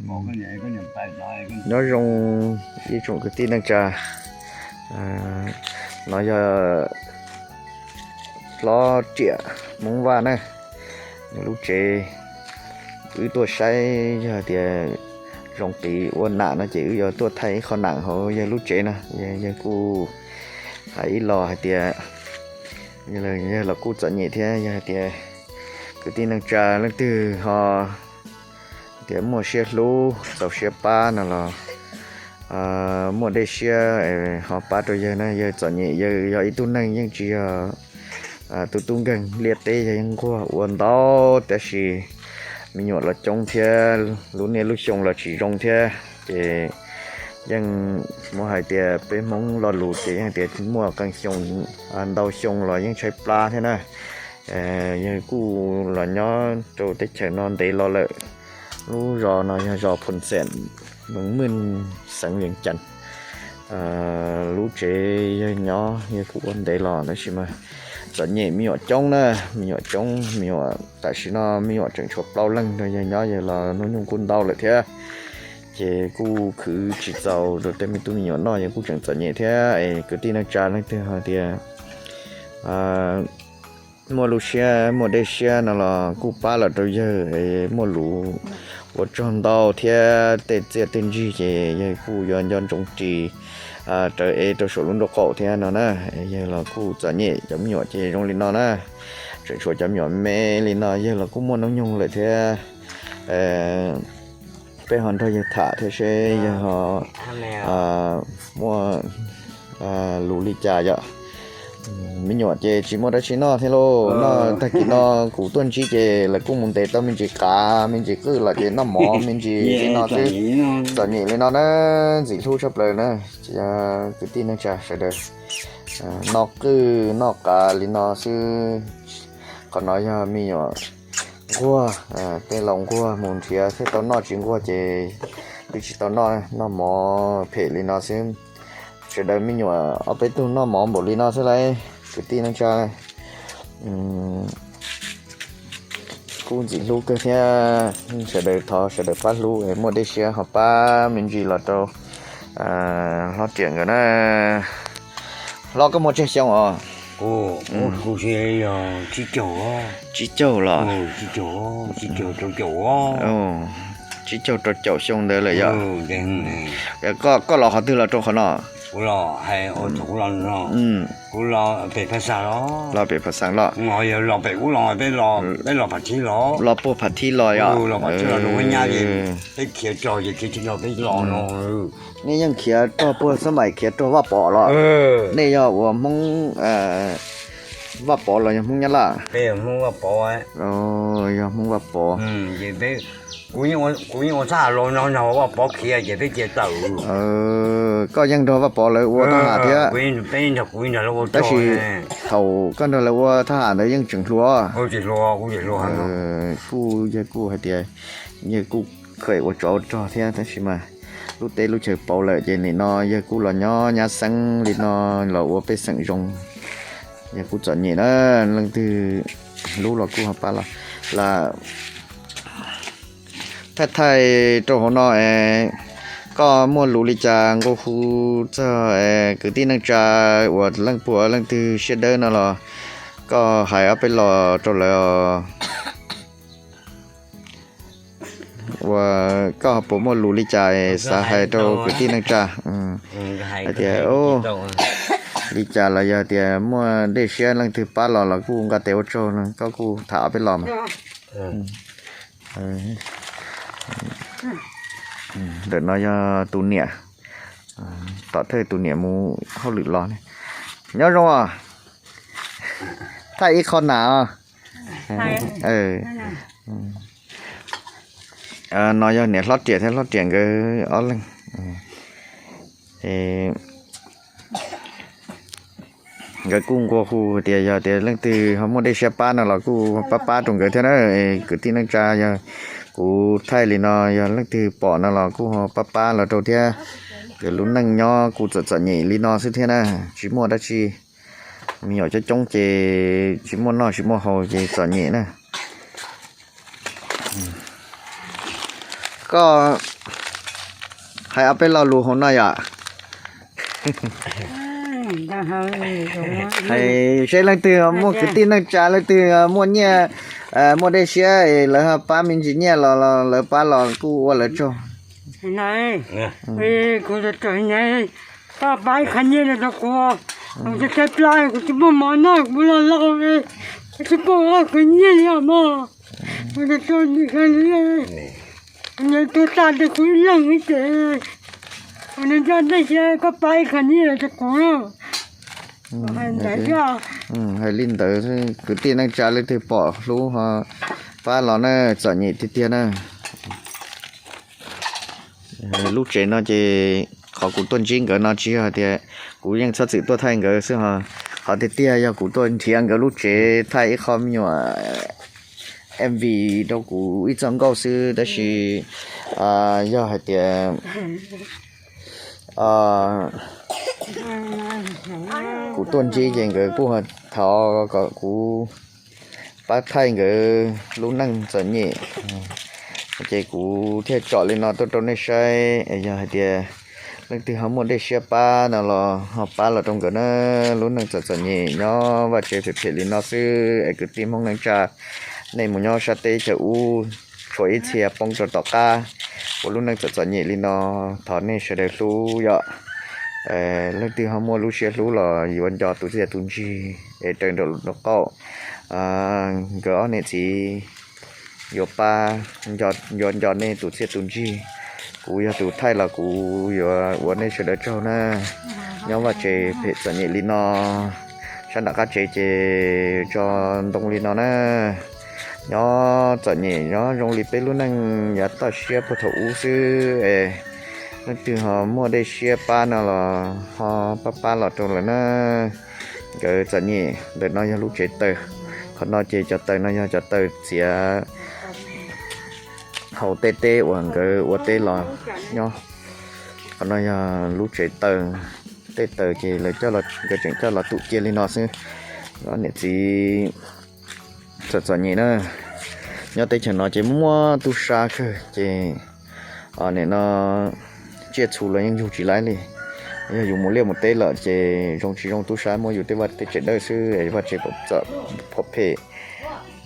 Nyob zoo ib tsoom kwv tij neej tsa, no yog hlob riam Hmoob Vaj na, nws lub tsev. Wb tuaj saib yog tias zoo qiv ua nam no ces wb yuav tuaj thaij ib qho nam hauv yawg lub tsev no. Yawg kuj hais ib los hais tias yawg los kuj txom nyem thiab, yog hais tias kwv tij neej tsa leej twg ho tias muaj siab hlub txaus siab pab no los muaj dej siab ho pab rau yawg na. Yawg txom nyem, yawg yog ib tug neeg yeej tsis yog tus tub nkeeg liaj teb, yawg yeej nquag ua ntau, tab sis me nyuam los coob thiab lub niaj lub xyoo los tsis zoo thiab ces yeej muab hais tias peb Hmoob lo lus ces yeej tias muaj qee xyoo ntau xyoo los yeej tshaib plab thiab na. Yawg kuj los nyob rau teb chaws no ntev los lawm. Lub zos no yog zos Phoos Xeem, Mees Mwj, xeev Vees Cas. Lub tsev yawg nyob yawg kuj ua ntev los tab sis mas txom nyem, me nyuam coob na, me nyuam coob, me nyuam tam sim no me nyuam tseem tshuav plaub leeg rau yawg nyob, yawg los hnub nyoog kuj ntau lawm thiab. Ces kuj khwv tsis txaus rau tej me tub me nyuam noj, yawg kuj tseem txom nyem thiab. Es kwv tij neej tsa leej twg hais tias muaj lub siab muaj dej siab no los kuj pab los rau yawg, muaj lus ua tsaug ntau thiab tej txiaj tej ntsig ces yawg kuj yuav nco ntsoov ris rawv ev rau saum lub nraub qaum thiab no na. Yawg los kuj txom nyem, cov me nyuam ces zoo li no na, tseem tshuav cov me nyuam me li no, yawg los kuj muaj hnub nyoog lawm thiab. Peb ho nrog yawg tham thiab seb yawg ho muaj lus li cas yom. Me nyuam ces tsis muaj dab tsi noj thiab lauj, noj tag kis no kuv tuaj ntsib ces lawv kuj mus ntes tau me ntsis qav me ntsis qwj los ces noj mov me ntsis li no xwb. Txom nyem li no na, ntxim hlub tshaj plaws na. Kwv tij neej tsa sawv daws noj qwj noj qav li no xwb. Qhov no yog me nyuam nquag, tej laus nquag mus nrhiav thiaj tau noj, tsis nquag ces twb tsis tau noj, noj mov phem li no xwb. Sawv daws me nyuam ob peb tug noj mov npaum li no xwb lauj, kwv tij neej tsa. Kuj ntxim hlub kawg thiab, sawv daws thov sawv daws pab hlub, muaj dej siab ho pab me ntsis los rau hlob riam nkawd na. Hlob, koj muaj tsawg xyoo os? Tsib caug los? Tsib caug rau caum xyoo ntawd lawm yom. Koj los qhov twg los rau qhov no? Los pem Phav Xaas los? Los puag Phav Thib los yom? Nej yeej khiav rog puag xab maim khiav rog Vaj Pov los? Nej yog ua Hmoob Vaj Pov los yog Hmoob Nyab Laj? Yog Hmoob Vaj Pov. Koj yeej nrog Vaj Pov lawv ua thab ham thiab? Tab sis thaum koj nrog lawv ua thab ham ntawd yeej tseem hluas. Kuj yawg kuj hais tias yawg kuj kheem ua tsov ua rog thiab, tab sis mas lub teb lub chaw pauv lawm ces nim no yawg kuj los nyob nyab xeeb li no los ua pej xeem zoo. Yawg kuj txom nyem na, leej twg hlub los kuj ho pab los. Lam thaij thaij rau hauv no es, koj muaj lus li cas nqua hu txog kwv tij neej tsa uas leej puas leej twg siab dawb no los koj hais ob peb los rau lawv os. Uas koj puas muaj lus li cas xav hais rau kwv tij neej tsa hais tias li cas los yog tias muaj dej siab leej twg pab los los kuj nqa tes ua tsaug, koj kuj tham ob peb los mas. Ntawm no yog tus niam, tom thawj tus niam mus hauj lwm los. Nyob zoo os, thaij ib qho nas os. No yog niam hlob riam thiab hlob riam nkawd ob leeg. Nkawd kuj nqua hu tias yog tias leej twg ho muaj dej siab pab no los kuj pab pab rau nkawd thiab na. Kwv tij neej tsa, yog kuv thaij li no yog leej twg pom no los kuj ho pab pab los rau thiab. Nkawd lub neej nyob kuj txom txom nyem li no xwb thiab na, tsis muaj dab tsi. Me nyuam coob coob ces tsis muaj noj tsis muaj haus ces txom nyem na. Koj Hais ob peb lo lus hauv no yom. Hais seb leej twg muaj kwv tij neej tsa, leej twg muaj nyiaj, muaj dej siab es lawv ho pab me ntsis nyiaj los lawv pab los kuj ua lawv tsaug. Kuv pab pab ib qho nyiaj rau kuv, kuv tsis tau plab, kuv tsis muaj mov noj, kuv los laus, kuv tsis muaj qhov nyiaj li os mog. Kuv tsis tau nyiaj li, nyiaj tuag tag rau kuv ib leeg ces kuv nco ntej ces koj pab ib qho nyiaj rau kuv. Hais li ntawd, kwv tij neej tsa leej twg pom hlub ho pab los na, txom nyem tiag tiag na. Lub tsev no ces qhov kuv tuaj ntsib nkawd no tsis yog hais tias kuv yeej txhob txwm tuaj thaij nkawd xwb ho, qhov tiag tiag yog kuv tuaj nrhiav nkawd lub tsev thaij ib qho me nyuam M V rau kuv ib txoj nkauj xwb, tab sis yog hais tias kuv tuaj ntsib ces nkawd kuj thov kom kuv pab thaij nkawd lub neej txom nyem, ces kuv thiaj tsom li no tuaj rau nej saib. Yog hais tias leej twg ho muaj dej siab pab no los ho pab los rau nkawd na, lub neej txom txom nyem nyob vaj tsev phem phem li no xwb es kwv tij Hmoob neej tsa, nej mus nyob sab teb chaws ub tshuav ib txhia poob rau tom qab ua lub neej txom txom nyem li no, thov nej sawv daws hlub yom. Leej twg ho muaj lub siab hlub los yuav nco tus txiaj tus ntsig es raws nraum qaum. Nkawd ob niam txiv yuav pab, yuav nco nej tus txiaj tus ntsig. Kuv yog tus thaij los kuv yuav ua nej sawv daws tsaug na. Nyob vaj tsev phem txom nyem li no, sab nram qab tsev ces tso ntoo li no na. Nyob txom nyem nyob zoo li peb lub neej yav toj siab puag thaum ub xwb es leej twg ho muaj dej siab pab no los ho pab pab los rau lawm na. Nkawd txom nyem. Ntawm no yog lub tsev taws, qhov no ces cov taws no yog cov taws txiav hauv tej teb uas nkawd ua teb los nyob. Qhov no yog lub tsev taws, tej taws ces lawv, nkawd tseem coj los tu cia li no xwb. Niam txiv txom txom nyem na. Nyob teb chaws no ces muaj tub sab kawg ces nim no tsiaj txhu los yeej yug tsis laib li. Yog yus mus liaj mus teb lawm ces zoo tsis zoo tub sab muab yus tej vaj tej tsev dawj xwb, vaj tsev phem phem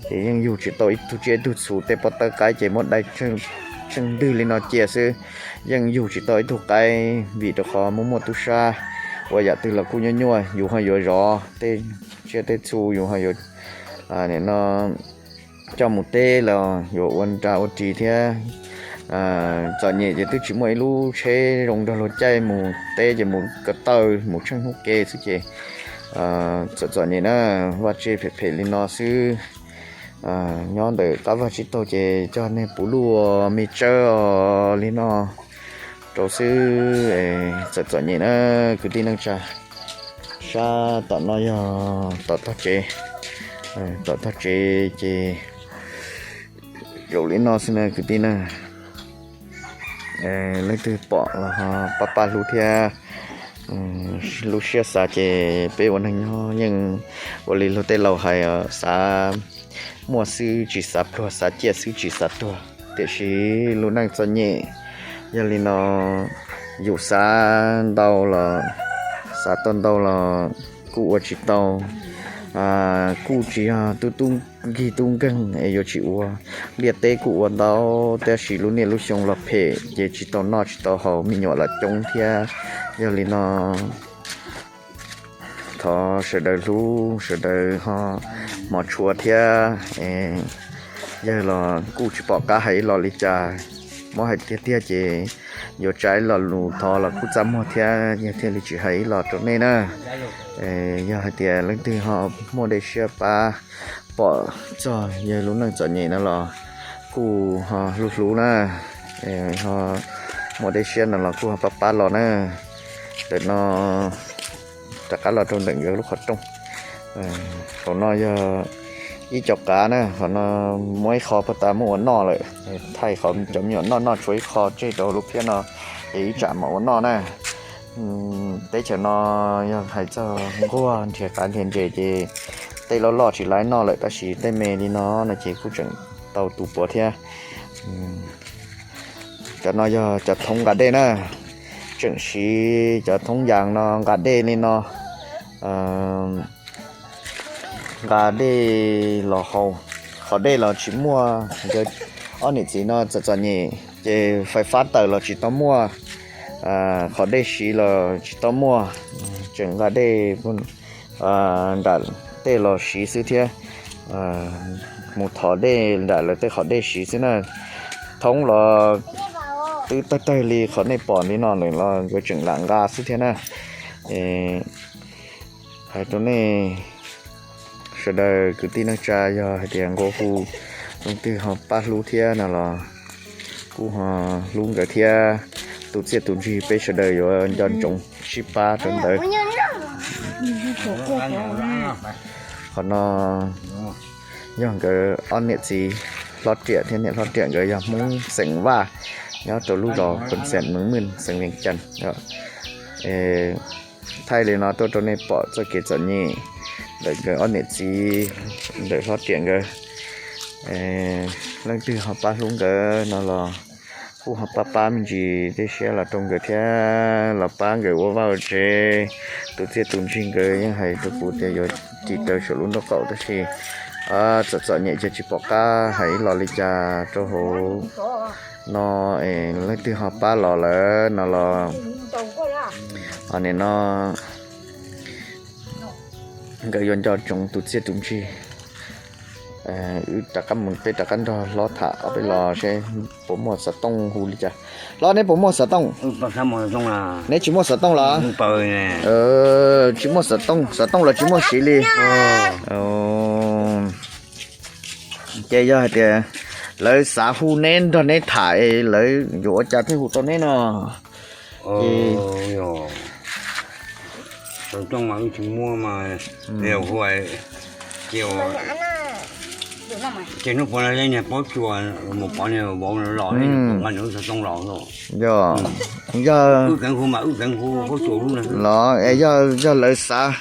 ces yeej yug tsis tau ib tug tsiaj ib tug txhu. Tej pob tawb qaib ces muab dai tsheej ntwg li no cia xwb, yeej yug tsis tau ib tug qaib vim rau qhov muaj muaj tub sab. Ua yam twg los kuj nyuaj nyuaj, yus ho yuav zov tej tsiaj tej txhu, yus ho yuav nim no coj mus teb los yuav ua nra ua ris thiab. Txom nyem ces twb tsis muaj ib lub tsheb zoo nrog luag caij mus teb ces mus ko taw mus tsheej hnub ke xwb ces txom txom nyem na. Vaj tsev phem phem li no xwb. Nyob ntawm qab vaj tsib taug ces coj nej puv luj me tsawb li no rau xwb. Txom txom nyem na kwv tij neej tsa. Sab tom no yog tom tog tsev, tom tog tsev ces zaum li no xwb na kwv tij na. Leej twg pom los ho pab pab hlub thiab. Lub siab xav ces peb ua neeg nyob yeej ua li luag tej laus hais, xav muaj xwb tsis xav pluag, xav ciaj xwb tsis xav tuag. Tiam sis lub neej txom nyem, yog li no yus xav ntau los xav tau ntau los kuj ua tsis tau. Kuj tsis yog tub tub nkig tub nkeeg es yuav tsis ua. Liaj teb kuj ua ntau, tab sis lub niaj lub xyoo los phem ces tsis tau noj tsis tau haus, me nyuam los coob thiab. Yog li no thov sawv daws hlub, sawv daws ho hmov tshua thiab. Yawg los kuj tsis pom qab hais ib los li cas, muab hais tiag tiag ces yuav tsa ib lo lus thov los kuj txaj muag thiab, yawg thiaj li tsis hais ib los rau nej na. Yog hais tias leej twg ho muaj dej siab pab pom txog yawg lub neej txom nyem no los kuj ho hlub hlub na, ho muaj dej siab no los kuj ho pab pab los na. Ntawm no rov qab los rau ntawm nkawd lub qhov rooj. Qhov no yog ib co qav na, qhov no muab ib qho puag ta muab ua noj lawm, thaij qhov cov me nyuam noj noj tshuav ib qho tseg rau lub phiab no, es ib tsam mam ua noj na. Teb chaws no yog hais txog nquag nrhiav qav nrhiav ntses ces tej loj loj tsis laib noj lawm, tab sis tej me li no no ces kuj tseem tau tu puav thiab. Cov no yog cov thoob nqa dej na. tseem siv cov thoob yas no nqa dej li no, nqa dej los haus. Qhov dej los tsis muaj, nkawd ob niam txiv no txom txom nyem ces fais fab tawm los tsis tau muaj, qhov dej siv los tsis tau muaj, tseem nqa dej nram tej los siv xwb thiab, mus thov dej nram lawv tej qhov dej siv xwb na. Thoob los twb tawg tawg li qhov nej pom li no lawm los nkawd tseem lam nqa xwb thiab na. Hais rau nej sawv daws kwv tij neej tsa, yog hais tias nqua hu leej twg ho pab hlub thiab no los kuj ho hlub nkawd thiab. Tus txiaj tus ntsig peb sawv daws yuav nco ntsoov sib pab rau ntawd. Qhov no yog nkawd ob niam txiv Hlob Riam thiab niam Hlob Riam, nkawd yog Hmoob xeem Vaj, nyob rau lub zos Phoos Xeem, Mees Mwj, xeev Vees Cas. Thaij li no tuaj rau nej pom txoj kev txom nyem ntawm nkawd ob niam txiv, ntawm Hlob Riam nkawd. Leej twg ho pab hlub nkawd no los kuj ho pab pab me ntsis tej siab los rau nkawd thiab, los pab nkawd ua vaj ua tsev. Tus txiaj tus ntsig nkawd yeej hais rau kuv tias yuav cim raws saum lub nraub qaum, tab sis txom txom nyem ces tsis pom qab hais ib los li cas rau hauv no. Es leej twg ho pab los lawm no los, nim no nkawd yuav nco ntsoov tus txiaj tus ntsig. Wb rov qab mus, peb rov qab nrog hlob tham ob peb los seb puas muaj xov tooj hu li cas. Hlob, neb puas muaj xov tooj? Neb tsis muaj xov tooj los? Tsis muaj xov tooj, xov tooj los tsis muaj siv li. Ces yog hais tias lawv xav hu neb nrog neb tham, lawv yuav ua cas thiaj hu tau neb no? Ces hnub puav leej niag paub tsuas mus pov niag vauv los nqa nws xov tooj los. Yog, yog, los es yog, yog lawv xav,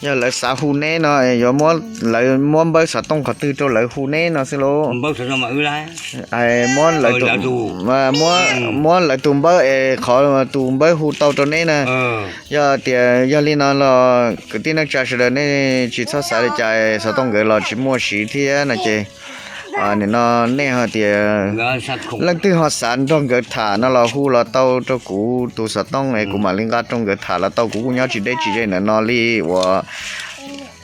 yog lawv xav hu neb no es yuav muab, lawv muab npawb xov tooj qhov twg rau lawv hu neb no xwb lauj? Muab lawv tus, muab lawv tus npawb es qhov tus npawb hu tau rau neb na. Yog tias yog li no los kwv tij neej tsa sawv daws nej tsis txhob xav li cas, xov tooj nkawd los tsis muaj siv thiab no ces nim no nej ho tias leej twg ho xav nrog nkawd tham no los hu los tau rau kuv tus xov tooj es kuv mam li nqa rau nkawd tham los tau. Kuv kuj nyob tsis deb tsis ze ntawm no li uas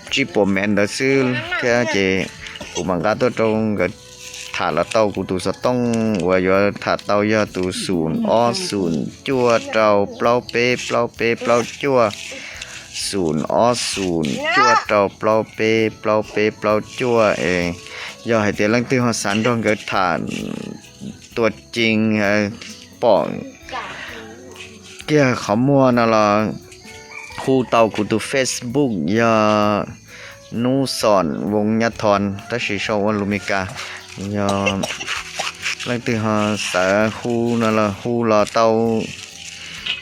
tsib puas mev ntawd xwb thiab ces kuv mam nqa tuaj rau nkawd tham los tau. Kuv tus xov tooj uas yuav tham tau yog tus xum ob xum cuaj rau plaub peb plaub peb plaub cuaj, xum ob xum cuaj rau plaub peb plaub peb plaub cuaj es yog hais tias leej twg ho xav nrog nkawd tham tua cees pom kiag qhov muag no los hu tau kuv tus Facebook yog Nub Xom Voos Nyab Thoo, tab sis sau ua lus Mes Kas. Yog leej twg ho xav hu no los hu los tau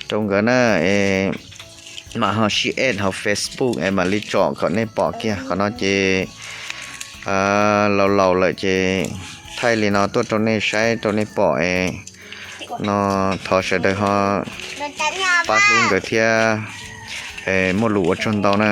rau nkawd na. Es mam ho sib add hauv Facebook es mam li tsom kom nej pom kiag qhov no ces laus laus lawm ces thaij li no tuaj rau nej saib rau nej pom es no thov sawv daws ho pab hlub nkawd thiab. Muaj lus ua tsaug ntau na.